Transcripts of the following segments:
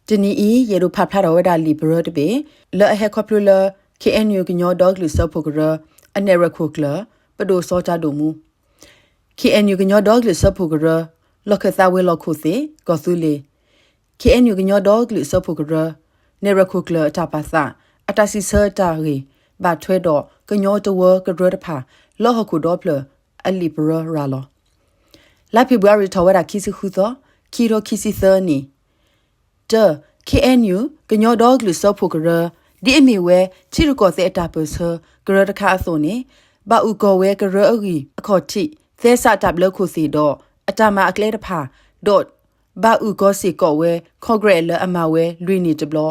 တနံၤအံၤ ယအဲၣ်ဒိးဖးဖျါထီၣ်ဝဲဒၣ်လံာ်ပရၢတဘ့ၣ် လၢအဟဲခီဖျိလၢ ခ့ၣ်အဲၣ်ယူၣ် ကညီဒီကလုာ်စၢဖှိၣ်ကရၢ အနဲၣ်ရွဲၣ်ခိၣ်ကျၢၢ် ပဒိၣ်စီၤတၢ်ဒိၣ်မူ ခ့ၣ်အဲၣ်ယူၣ် ကညီဒီကလုာ်စၢဖှိၣ်ကရၢ လီၢ်ခၢၣ်သးဝဲၤလီၢ်ခိၣ်သ့ၣ် ကီၢ်သူလ့ၤ ခ့ၣ်အဲၣ်ယူၣ် ကညီဒီကလုာ်စၢဖှိၣ်ကရၢ နဲၣ်ရွဲၣ်ခိၣ်ကျၢၢ်အတၢ်ပာ်သး အတၢ်စံးဆၢတၢ်ဂ့ၢ် ဘၣ်ထွဲဒီးကညီတဝၢကရၢတဖၣ် လၢဟီၣ်ခိၣ်ဒီဖျၢၣ်အလံာ်ပရၢရၤလီၤ. လါဖ့ၤဘြူၤအါရံၤထီၣ်ဝဲဒၣ်ခံဆံဃုသီ, ခံကထိခံဆံသၢနံၣ်, တၢ, ခ့ၣ်အဲၣ်ယူၣ် ကညီဒီကလုာ်စၢဖှိၣ်ကရၢ ဒ်အမ့ၢ်ဝဲ ထံရူၢ်ကီၢ်သဲးအတၢ်ပၢၢ်ဆၢကရၢတခါအသိးန့ၣ် ဘၣ်အုၣ်ကီၤဝဲကရၢအဂံၢ်အခီၣ်ထံး သဲစးတၢ်ဘျၢခိၣ်သ့ၣ်ဒီး အတၢ်မၤအကျဲတဖၣ်, ဒီး ဘၣ်အုၣ်ကီၤစ့ၢ်ကီးဝဲ Congress လၢအမၤဝဲလွံၢ်နံၣ်တဘျီ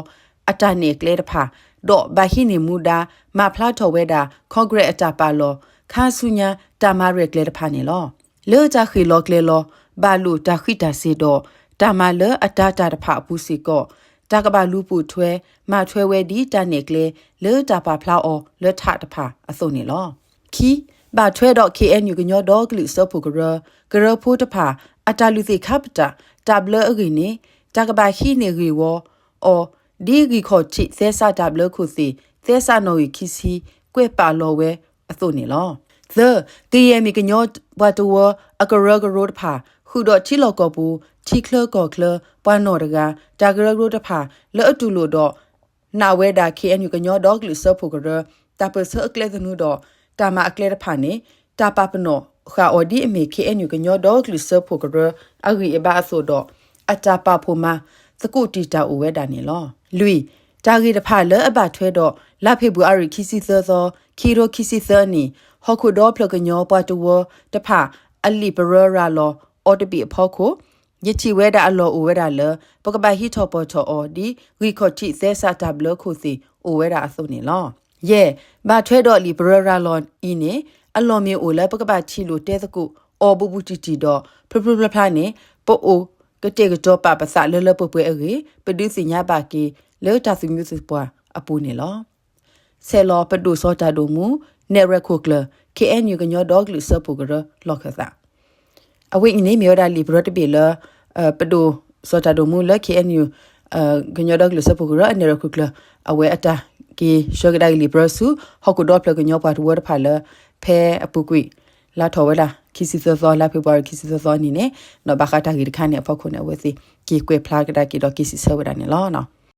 အတၢ်နဲၣ်ကျဲတဖၣ်, ဒီးဘၣ်ဟံးန့ၢ်မူဒါ မၤဖျါထီၣ်ဝဲဒၣ် Congress အတၢ်ပာ်လီၤ ခါဆူညါတၢ်မၤရဲၣ်ကျဲၤတဖၣ်န့ၣ်လီၤ. လၢတၢ်ဃ့ၢ်လီၤကျဲၤလီၤ ဘၣ်လိာ်တၢ်ဃံးတၢ်စ့ၤဒီး တၢ်မၤလၢအတၤတၢ်တဖၣ်အပူၤစ့ၢ်ကီး တၢ်ကဘၣ်လူၤပိာ်ထွဲ မၤထွဲဝဲဒ်တၢ်နဲၣ်ကျဲ လၢတၢ်ပာ်ဖျါအီၤလၢထးတဖၣ်အသိးန့ၣ်လီၤ. ခံ, ဘၣ်ထွဲဒီး ခ့ၣ်အဲၣ်ယူၣ် ကညီဒီကလုာ်စၢဖှိၣ်ကရၢ ကရၢဖိတဖၣ် အတၢ်လုၢ်သ့ၣ်ခါပတာ် တၢ်ဘျၢအဂ့ၢ်န့ၣ် တၢ်ကဘၣ်ဟံးန့ၢ်ဂ့ၢ်ဝီအီၤ ဒ်ဂံၢ်ခီၣ်ထံးသဲစးတၢ်ဘျၢခိၣ်သ့ၣ် သဲစးနီၣ်ဂံၢ်ခံဆံ ကွဲးပာ်လီၤဝဲအသိးန့ၣ်လီၤ. သၢ, ကယဲၢ်မ့ၢ်ကညီပှၤတဝၢအကရၢကရိတဖၣ် ဃုာ်ဒီးထံလီၢ်ကီၢ်ပူၤ ထံချၢကီၢ်ချၢ ပှၤနီၢ်တဂၤ တၢ်ကရၢကရိတဖၣ် လၢအတူၢ်လိာ်ဒီး နာ်ဝဲဒၣ် ခ့ၣ်အဲၣ်ယူၣ် ကညီဒီကလုာ်စၢဖှိၣ်ကရၢ တၢ်ပၢၢ်ဆၢအကျဲသနူဒီး တၢ်မၤအကျဲတဖၣ်န့ၣ် တၢ်ပာ်ပနီၣ်ဃာ်အီၤဒ်အမ့ၢ် ခ့ၣ်အဲၣ်ယူၣ် ကညီဒီကလုာ်စၢဖှိၣ်ကရၢ အဂံၢ်အဘါအသိးဒီး အတၢ်ပာ်ဖှိၣ်မၤသကိးတံာ်တာ်အိၣ်ဝဲဒၣ်န့ၣ်လီၤ. လွံၢ်, တၢ်ဂ့ၢ်တဖၣ်လၢအဘၣ်ထွဲဒီး လါဖ့ၤဘြူၤအါရံၤ ခံဆံသၢသီ, ခံကထိခံဆံသၢနံၣ် ဟီၣ်ခိၣ်ဒီဖျၢၣ်ကညီပှၤတဝၢတဖၣ် အလံာ်ပရၢရၤလီၤအီၤတဘ့ၣ်အဖီခိၣ် ယထံၣ်ဝဲဒၣ်အလီၢ်အိၣ်ဝဲဒၣ်လၢ ပကဘၣ်ဟံးထီၣ်ပီၢ်ထီၣ်အီၤဒ် ဂံၢ်ခီၣ်ထံးသဲစးတၢ်ဘျၢခိၣ်သ့ၣ်အိၣ်ဝဲဒၣ်အသိးန့ၣ်လီၤ. ယဲၢ်, ဘၣ်ထွဲဒီးလံာ်ပရၢရၤလီၤအံၤန့ၣ် အလီၢ်မ့ၢ်အိၣ်လၢပကဘၣ်ထံၣ်လိာ်တဲသကိးအီၤဘူးဘူးတံၢ်တံၢ်ဒီး ဖျိဖျိဖျါဖျါန့ၣ် ပအိၣ်ကတဲာ်ကတီၤပာ်ပသးလၢလၢပှဲၤပှဲၤအဂ့ၢ် ပဒုးသ့ၣ်ညါဘၣ်က့ၤလၢတၢ်သူၣ်မံသပှၢ်အပူၤန့ၣ်လီၤ. ဆဲးလီၤ ပဒိၣ်စီၤတၢ်ဒိၣ်မူ နဲၣ်ရွဲၣ်ခိၣ်ကျၢၢ် ခ့ၣ်အဲၣ်ယူၣ် ကညီဒီကလုာ်စၢဖှိၣ်ကရၢလီၢ်ခၢၣ်သး အဝဲအံၤန့ၣ်မ့ၢ်ဝဲဒၣ်လံာ်ပရၢတဘ့ၣ်လၢ ပဒိၣ်စီၤတၢ်ဒိၣ်မူလၢ ခ့ၣ်အဲၣ်ယူၣ် ကညီဒီကလုာ်စၢဖှိၣ်ကရၢအနဲၣ်ရွဲၣ်ခိၣ်ကျၢၢ် အဝဲအတၢ်က့ၤဆှၢကဒါက့ၤလံာ်ပရၢဆူ ဟီၣ်ခိၣ်ဒီဖျၢၣ်ကညီပှၤတဝၢတဖၣ်လၢ ဖဲအပူၤကွံာ် လါထီၣ်ဝဲဒၣ် ခံဆံသၢသီ လါဖ့ၤဘြူၤအါရံၤ ခံဆံသၢသီအနံၤန့ၣ် ဒီးဘၣ်ဃးတၢ်ဂ့ၢ်တခါန့ၣ်အဖီခိၣ်န့ၣ် အဝဲသ့ၣ်က့ၤကွဲးဖျါကဒါက့ၤဒီးက့ၤစံးဆၢဝဲဒၣ်န့ၣ်လီၤ.